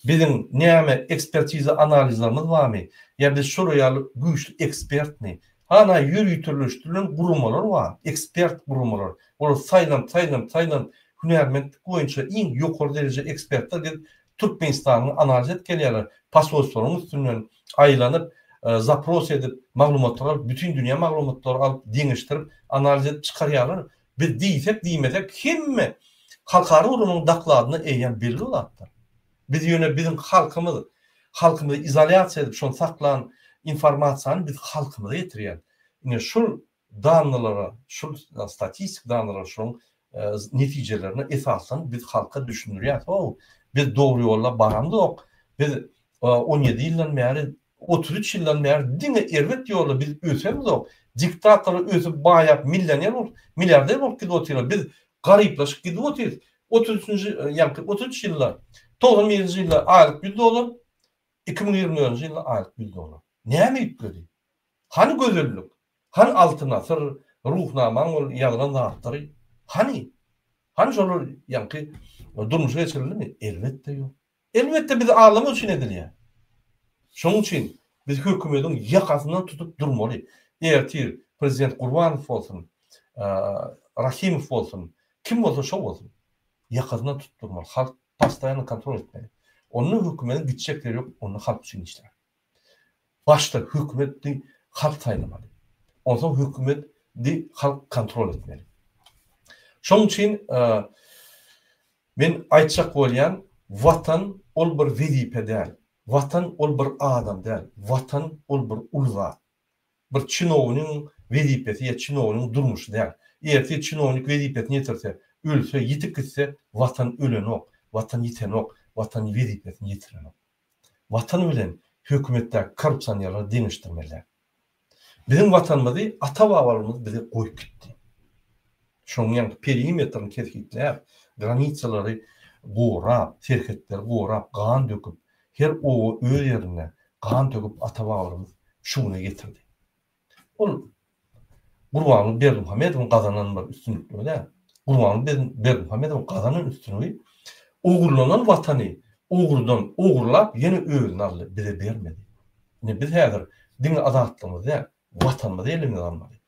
Biziň näme ekspertiza analizlerimiz barmy? Ýa biz şolar ýaly güýçli ekspertmi? Hana ýöriteleşdirilen guramalar bar, ekspert guramalar. Olar saýlanyp, saýlanyp, saýlanyp hünärmentlik boýunça iň ýokary dereje ekspertler gelip Türkmenistanyň analiz edip gelýärler. Posolstwalaryň üstünden aýlanyp, zapros edip, maglumatlary alyp, bütin dünýä maglumatlary alyp, deňeşdirip, analiz edip çykarýarlar. Biz diýsek, diýmesek hemme halkara guramanyň dokladynda eýýäm belli o zatlar. Biz ýöne biziň halkymyz, halkymyzy izolýasiýa edip şony saklan informasiýany biz halkymyza ýetirýäris. Ine şul dannylara, şul statistik dannylara şonuň netijelerine esaslanyp biz halka düşündirýäris. How, biz dogry ýolda baramzok. Biz 17 ýyldan bäri 33 ýyldan bäri diňe erbet ýolda biz ösemzok. Diktatorlar ösüp baýap millioner bolup, milliarder bolup gidip otyrlar. Biz garyplaşyp gidip otyrys. 33-nji ýaňky 33 ýylda 91-nji ýylda aýlyk 100 dollar, 2024-nji ýylda aýlyk 100 dollar. Näme üýtgedi? Hany gözellik? Hany Altyn asyr, Ruhnamaň ol ýazylan zatlary? Hany? Hany şolar ýaňky durmuşa geçirildimi? Elbetde ýok. Elbetde bizi aldamak üçin edilýär. Şonuň üçin biz hökümediň ýakasyndan tutup durmaly. Ertir prezident Gurbanow bolsun, Rahimow bolsun, kim bolsa şo bolsun. Ýakasyndan tutup durmaly. Halk postoýanno kontrol etmeli. Onda hökümediň gitjek ýeri ýok, onda halk üçin işlär. Başda hökümeti halk saýlamaly. Onsoň hökümeti halk kontrol etmeli. Şonuň üçin men aýtjak bolýan Watan ol bir wezipe däl. Watan ol bir adam däl. Watan ol bir uly zat. Bir çinownigiň wezipesi ýa çinownigiň durmuşy däl. Ertir çinownik wezipesini ýetirse, ölse, ýitip gitse Watan ölenok, Watan ýitenok, Watan wezipesini ýitirenok. Watan bilen hökümetdäki korrupsionerleri deňeşdirmeli däl. Biziň Watanymyzy ata-babalarymyz bize goýup gitdi. Şonuň ýaňky perimetrini kesgitläp, granitsalary gorap, serhetleri gorap, gan döküp, her oba öz ýerinde gan döküp ata-babalarymyz şu güne getirdi. Ol Gurbanguly Berdimuhamedowyň gazanan bir üstünlikligi däl. Gurbanguly Berdimuhamedowyň gazanan üstünligi ogurlanan watany ogrudan ogurlap ýene özüne aldy, bize bermedi. Indi biz häzir diňe azatlygymyzy däl, watanymyzy elimize almaly,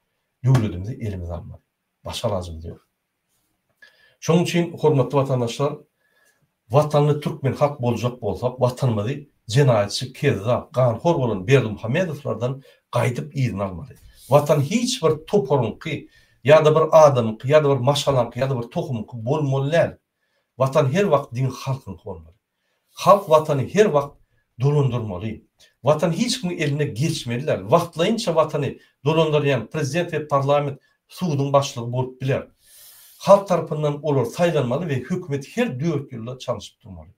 döwletimizi elimize almaly. Başga alajymyz ýok. Şonuň üçin hormatly watandaşlar, watanly türkmen halk boljak bolsak, watanymyzy. Jenaýatçy, kezzap, ganhor bolan Berdimuhamedowlardan gaýdyp yzyna almaly. Watan hiç bir toparyňky ýa-da bir adamyňky ýa-da bir maşgalaňky ýa-da bir tohumyňky bolmaly däl. Watan her wagt diňe halkyňky bolmaly. Halk Watany her wagt dolandyrmaly. Watan hiç kimiň eline geçmeli däl. Wagtlaýynça Watany dolandyrýan prezident we parlament suduň başlygy bolup biler. Halk tarapyndan olar saýlanmaly we hökümet her dört ýylda çalyşyp durmaly.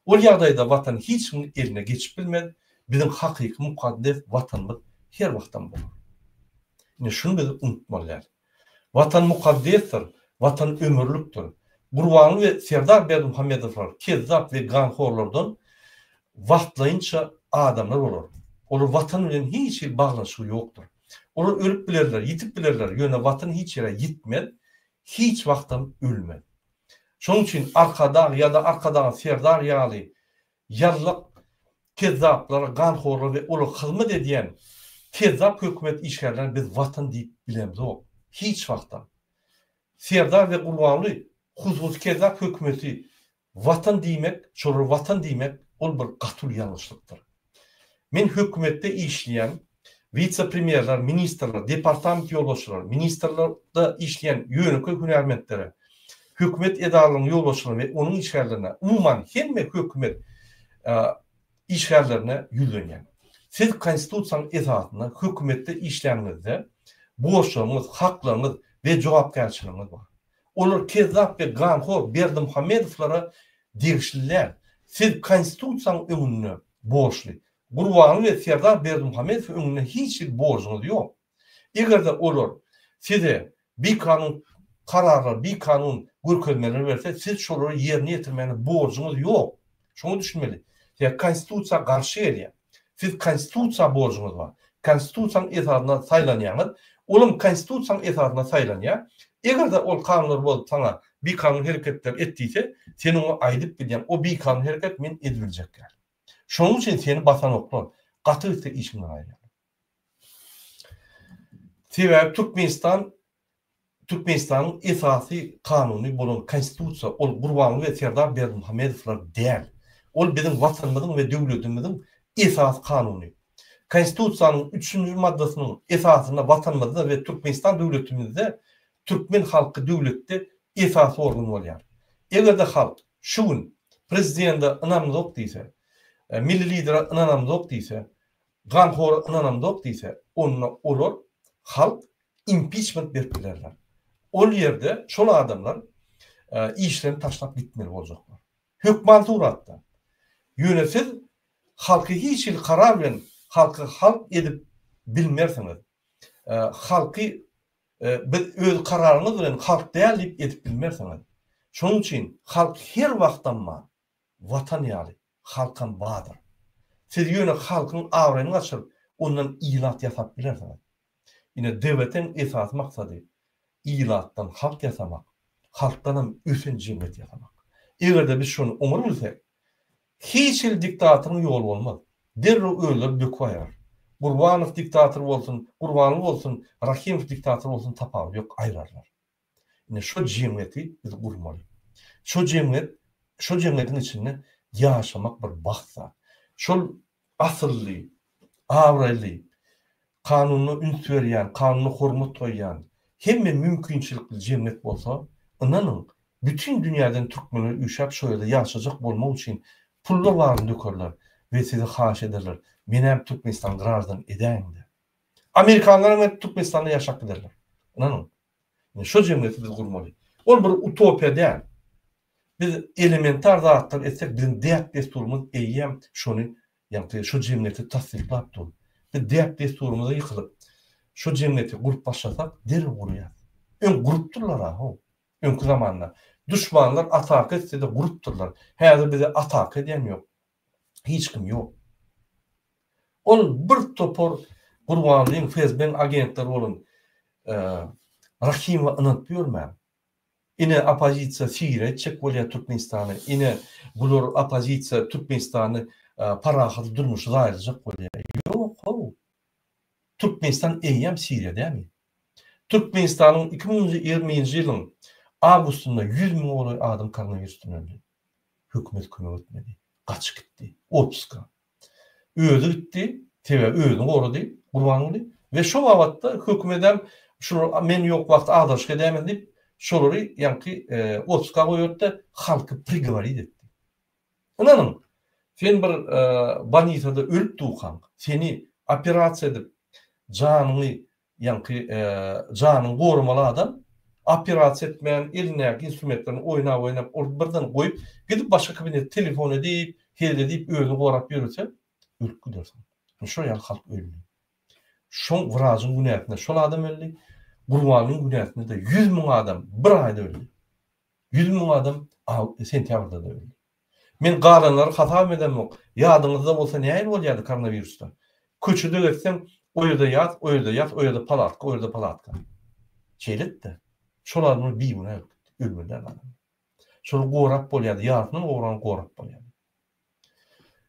Ol ýagdaýda Watan hiç kimiň eline geçip bilmez, biziň hakyky mukaddes Watanymyz her wagtam bolar. Ine şuny biz unutmaly däl. Watan mukaddesdir, Watan ömürlikdir. Gurbanguly we Serdar Berdimuhamedowlar kezzap we ganhorlardan wagtlaýynça adamlar bolar. Olar Watan bilen hiç hili baglanyşygy ýokdur. Olar ölüp bilerler, ýitip bilerler, ýöne Watan hiç ýere ýitmez, hiç wagtam ölmez. Şonuň üçin Arkadag ýa-da Arkadagyň Serdar ýaly ýallak kezzaplara, ganhorlara we olara hyzmat edýän kezzap hökümet işgärlerine biz Watan diýip bilemzok. Hiç wagtam. Serdar we Gurbanguly hususy kezzap hökümeti Watan diýmek, şolara Watan diýmek ol bir gaty uly ýalňyşlykdyr. Men hökümetde işleýän wise-premýerler, ministrler, departament ýolbaşçylary, ministrlerde işleýän ýönekeý hünärmentlere, hökümet edaralarynyň ýolbaşçylaryna we onuň işgärlerine, umuman hemme hökümet işgärlerine ýüzlenýän. Siz Konstitusiýanyň esasynda hökümetde işläniňizde borçlaryňyz, haklaryňyz we jogapkärçiligiňiz bar. Olar kezzap we ganhor Berdimuhamedowlara degişli däl. Siz Konstitusiýanyň öňünde borçly. Gurbanguly we Serdar Berdimuhamedow öňünde hiç hili borjuňyz ýok. Eger-de olar size bikanun kararlar, bikanun görkezmeler berse, siz şolary ýerine ýetirmäne borjuňyz ýok. Şoňa düşünmeli. Sebäbi Konstitusiýa garşy gelýär. Siz Konstitusiýa borjuňyz bar. Konstitusiýanyň esasynda saýlanýaňyz. Olam Konstitusiýanyň esasynda saýlanýar. Eger-de ol kanunlary bozup saňa bikanun hereketler et diýse, sen oňa aýdyp bilýäň, o bikanun hereket men edibiljek däl. Şonuň üçin seni basanoklar. Gaty gitse işiňden aýyrýarlar. Sebäbi Türkmenistan Türkmenistanyň esasy kanuny bolan Konstitusiýa ol Gurbanguly we Serdar Berdimuhamedowlar däl. Ol biziň Watanymyzyň we döwletimiziň esasy kanuny. Konstitusiýanyň üçünji maddasynyň esasynda Watanymyzda we Türkmenistan döwletimizde türkmen halky döwletde esasy organ bolýar. Eger-de halk şu gün prezidende ynanmzok diýse, milli lidere ynanamzok diýse, ganhora ynanamzok diýse, onda olar halk impiçment berip bilerler. Ol ýerde şol adamlar işlerini taşlap gitmeli boljaklar. Hökman suratda. Ýöne siz halky hiç hili karar bilen halky halk edip bilmersiňiz. Halky biz öz kararyňyz bilen halk däl diýip edip bilmersiňiz. Şonuň üçin halk her wagtam bar. Watan ýaly halkam bardyr. Siz ýöne halkyň abraýyny gaçyryp, ondan ilat ýasap bilersiňiz. Ine DWT-iň esasy maksady ilatdan halk ýasamak, halkdanam ösen jemgyýet ýasamak. Eger-de biz şony oňar bilsek, hiç hili diktatoryň ýoly bolmaz. Derrew özleri döküp aýrar. Gurbanow diktator bolsun, Gurbanguly bolsun, Rahimow diktator bolsun tapawudy ýok, aýrarlar. Ine şo jemgyýeti biz gurmaly. Şo jemgyýet, şo jemgyýetiň içinde ýaşamak bir bagt zat. Şol asylly, abraýly, kanuna üns berýän, kanuna hormat goýýan, hemme mümkinçilikli jemgyýet bolsa, ynanyň, bütin dünýäden türkmenler üşäp şo ýerde ýaşajak bolmak üçin pullar baryny dökerler we size haýyş ederler, menem Türkmenistan graždan edäýiňdä. Amerikanlaram gelip Türkmenistanda ýaşap giderler. Ynanyň. Ine şo jemgyýeti biz gurmaly. Ol bir utopiýa däl. Biz elementar zatlar etsek biziň däp-dessurymyz eýýäm şony ýagny şo jemgyýeti tassyklap dur. Biz däp-dessurymyza ýykylyp şo jemgyýeti gurup başlasak derrew gurýas. Öň gurupdyrlar-a how. Öňki zamanda. Duşmanlar ataka etse-de gurupdyrlar. Häzir bize ataka edýän ýok. Hiç kim ýok. Ol bir topar Gurbanlyň FSB-niň agentleri bolan Rahimowa ynanyp ýörmäň. Ine oppozisiýa Siriýa etjek bolýar Türkmenistany, ine bular oppozisiýa Türkmenistany parahat durmuşy zaýalajak bolýar. Ýok how. Türkmenistan eýýäm Siriýa dälmi? Türkmenistanyň 2020-nji ýylyň awgustynda 100 müňe golaý adam koronawirusdan öldi. Hökümet kömek etmedi. Gaçyp gitdi. Otpuska. Özi gitdi, sebäbi özüni gorady Gurbanguly we şo babatda hökümedem şular men ýok wagty agdaryşyk edäýmesin diýip, şolary ýaňky otpuska goýberdi-de, halky prigoworit etdi. Ynanyň, sen bir bolnisada ölüp durkaň, seni operasiýa edip, janyňy ýaňky janyňy goramaly adam operasiýa etmän elindäki instrumentlerini oýnap-oýnap ol birden goýup gidip başga kabinete telefon edip, hezil edip özüni gorap ýörese ölüp gidersiň. Ine şol ýaly halk öldi. Şoň wrajyň günäsine şol adam öldi, Gurbanyň günäsine-de 100 müň adam bir aýda öldi. 100 müň adam sentýabrda-da öldi. Men galanlary hasabam edemok. Ýadyňyzda bolsa nähili bolýardy koronawirusda? Köçede gezseň, o ýerde ýas, o ýerde ýas, o ýerde palatka, o ýerde palatka. Şeýle-de. Şol adamlar bigünä ölüp gitdi. Ölmeli däl adamlar. Şolary gorap bolýardy, ýarysyndan gowragyny gorap bolýardy.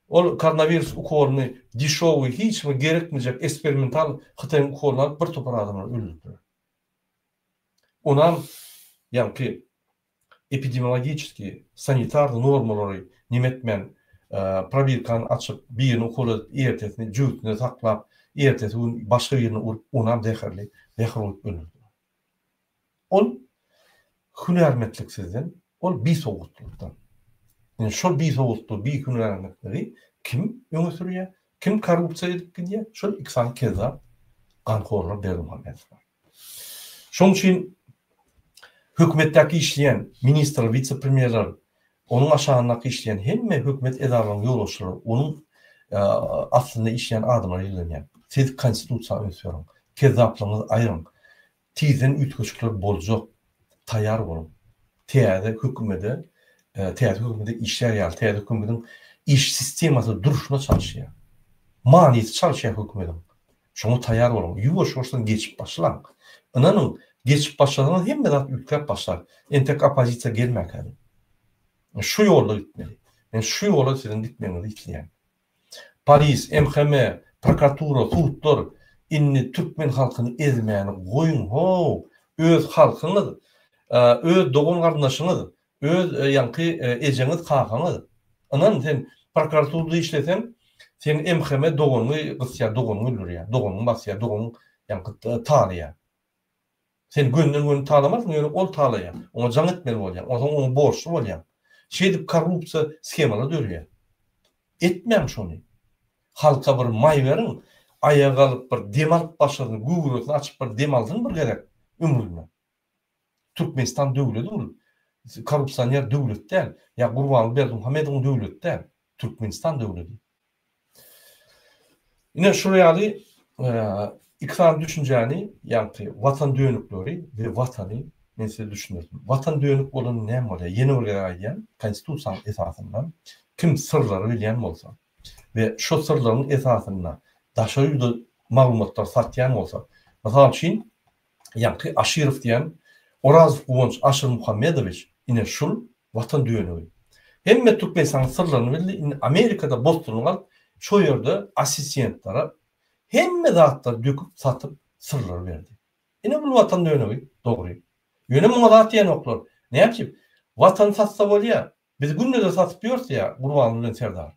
Ol koronawirus ukolyny dişowy, hiç kime gerekmejek eksperimental Hytaýyň ukolyny alyp bir topar adamlary öldürdiler. Onam ýaňky epidemiologiçeskiý, sanitarnyý normalary neme etmän, probirkany açyp, birini ukol edip, ertesini jübüsinde saklap, ertesi gün başga birine urup, onam zäherli, zäher guýup öldürdiler. Ol hünärmentliksizden, ol bisowgatlykdan. Indi şol bisowgatlygy, bihünärmentligi kim öňe sürýär, kim korrupsiýa edip gidýär? Şol iki sany kezzap ganhorlar Berdimuhamedowlar. Şonuň üçin hökümetdäki işleýän ministrler, wise-premýerler, onuň aşagyndaky işleýän hemme hökümet edaralarynyň ýolbaşçylary, onuň astynda işleýän adamlara ýüzlenýän. Siz Konstitusiýa üns beriň. Kezzaplygyňyzy aýryň. Tizden üýtgeşikler boljak. Taýýar boluň. Täze hökümede, täze hökümede işlär ýaly, täze hökümediň iş sistemasy durşuna çalyşýar. Manysy çalyşýar hökümediň. Şoňa taýýar boluň. Ýuwaş-ýuwaşdan geçip başlaň. Ynanyň, geçip başlasaňyz hemme zat üýtgäp başlar. Entek oppozisiýa gelmäkädi. Şu ýolda gitmeli. Men şu ýola siziň gitmegiňizi isleýän. Polis, MHM, prokuratura, sudlar indi türkmen halkyny ezmäni goýuň how! Öz halkyňyz, öz dogan-garyndaşyňyz, öz ýaňky ejeňiz, kakaňyz. Ynan sen prokuraturada işleseň, seň MHM doganyňy gysýar, doganyňy öldürýär, doganyňy basýar, doganyň ýaňky talaýar. Sen gönden-göni talamarsyň, ýöne ol talaýar. Oňa jaň etmeli bolýaň, onsoň oňa borçly bolýaň. Şeýdip korrupsiýa shemalar döreýär. Etmäň şony. Halka bir maý beriň, aýaga galyp bir dem alyp başlasyn, göwresini açyp bir dem alsyn bir gezek ömründe. Türkmenistan döwledi ol. Korrupsioner döwlet däl. Ýa Gurbanguly Berdimuhamedowyň döwleti däl. Türkmenistan döwledi. Ine şular ýaly iki sany düşünjäni, ýagny watan dönükleri we watany men size düşündirdim. Watan dönük bolanda näme bolýar? Ýene bir gezek aýdýan, konstitusiýanyň esasynda kim syrlary bilýän bolsa we şo syrlaryň esasynda daşary ýurda maglumatlary satýan bolsa, mysal üçin, ýaňky Aşyrow diýen Orazow Guwanç Aşyrmuhammedowiç ine şul watan dönügi. Hemme Türkmenistanyň syrlaryny bildi, indi Amerikada bosgunlyk alyp şo ýerde assisiýentlere hemme zatlary döküp satyp syrlary berdi. Ine bul watan dönügi dogry. Ýöne muňa zat diýenoklar. Näme üçin? Watany satsa bolýa. Biz günde-de satyp ýörüs ýa Gurbanguly bilen Serdar.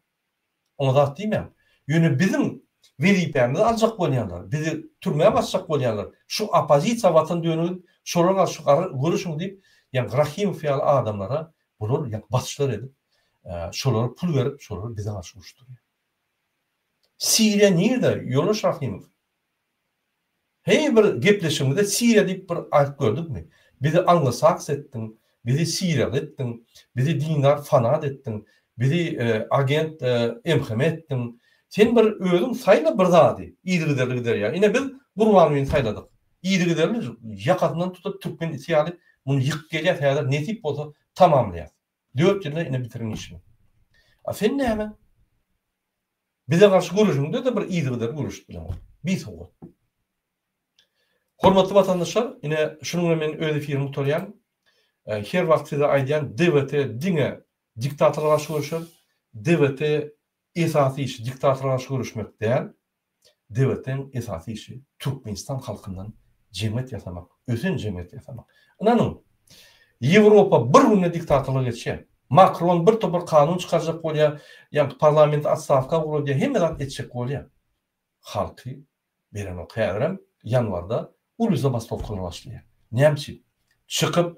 Oňa zat diýmäň. Ýöne biziň wezipämizi aljak bolýanlar, bizi türmä basjak bolýanlar, şu oppozisiýa watan dönügi şolara garşy göreşiň diýip, ýaňky Rahymow ýaly adamlara bular ýaňky basyşlar edip, şolara pul berip, şolary bize garşy uruşdyrýar. Siriýa nirde, ýoldaş Rahymow? Heý bir gepleşigimizde Siriýa diýip bir aýt gördükmi? Bizi anglosaks etdiň, bizi siriýaly etdiň, bizi dindar fanat etdiň, bizi agent MHM etdiň. Sen bir özüň saýla bir zady yzygiderli gider ýaly. Ine biz Gurbangulyny saýladyk. Yzygiderli ýakasyndan tutup türkmen iti ýaly muny ýykyp gelýäs häzir nesip bolsa tamamlaýas. Dört ýylda ine bitirin işimi. A sen näme? Bize garşy göreşiňde-de bir yzygiderli göreşip bileňok. Bisowat. Hormatly watandaşlar, ine şunuň bilen men öz efirimi gutarýan. Her wagt size aýdýan DWT diňe diktatora garşy göreşer. DWT esasy işi diktatora garşy göreşmek däl. DWT-niň esasy işi Türkmenistan halkyndan jemgyýet ýasamak, ösen jemgyýet ýasamak. Ynanyň, Ýewropa bir günde diktatorlyga geçýär. Makron bir topar kanun çykarjak bolýar, ýaňky parlamenti otstawka ugradýar, hemme zat etjek bolýar. Halky berenok. Häzirem ýanwarda uly zabastowkalar başlaýar. Näme üçin? Çykyp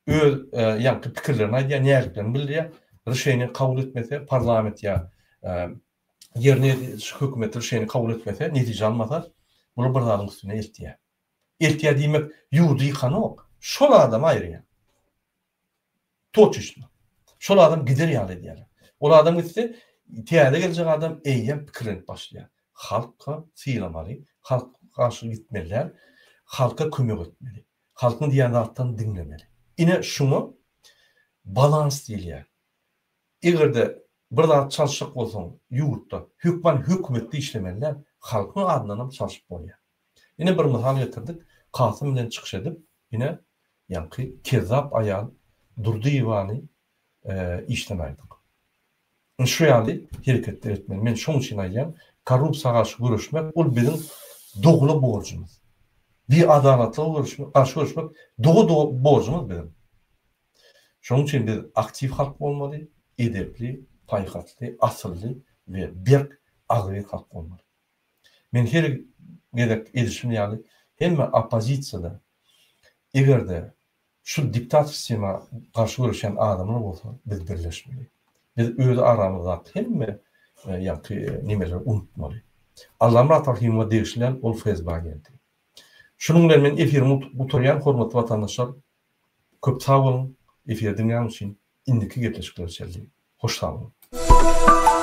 öz ýaňky pikirlerini aýdýar, nägiliklerini bildirýär. Rişeniýe kabul etmese, parlament ýa ýerine ýetiriş hökümet rişeniýe kabul etmese, netije almasa, bular bir zadyň üstüne eltýär. Eltýär diýmek, ýurdy ýykanok, şol adamy aýyrýar. Toçeçno. Şol adam gider ýaly edýärler. Ol adam gitse, täze geljek adam eýýäm pikirlenip başlaýar. Halka sylamaly, halk garşy gitmeli däl, halka kömek etmeli. Halkyň diýýän zatlaryny diňlemeli. Ine şuňa balans diýilýär. Eger-de bir zat çalyşjak bolsaň ýurtda hökman hökümetde işlemeli däl, halkyň adyndanam çalşyp bolýar. Ine bir mysal getirdik, Kasym bilen çykyş edip, ine ýaňky kezzap aýal Durdyýewany işden aýyrdyk. Ine şu ýaly hereketler etmeli. Men şoň üçin aýdýan, korrupsiýa garşy göreşmek ol biziň dogla borjumyz. Biadalatlyga göreşmek, garşy göreşmek doga borjumyz biziň. Şonuň üçin biz aktiw halk bolmaly, edepli, paýhasly, asylly we berk agzybir halk bolmaly. Men her gezek edişim ýaly hemme oppozisiýada eger-de şu diktator sistema garşy göreşýän adamlar bolsa biz birleşmeli. Biz öz aramyzdaky hemme ýaňky nemeleri unutmaly. Allamyrat Rahymowa degişli däl ol FSB agenti. Şunuň bilen men efirimi gutarýan hormatly watandaşlar köp sag boluň efiri diňläniň üçin indiki gepleşiklere çenli hoş sag boluň.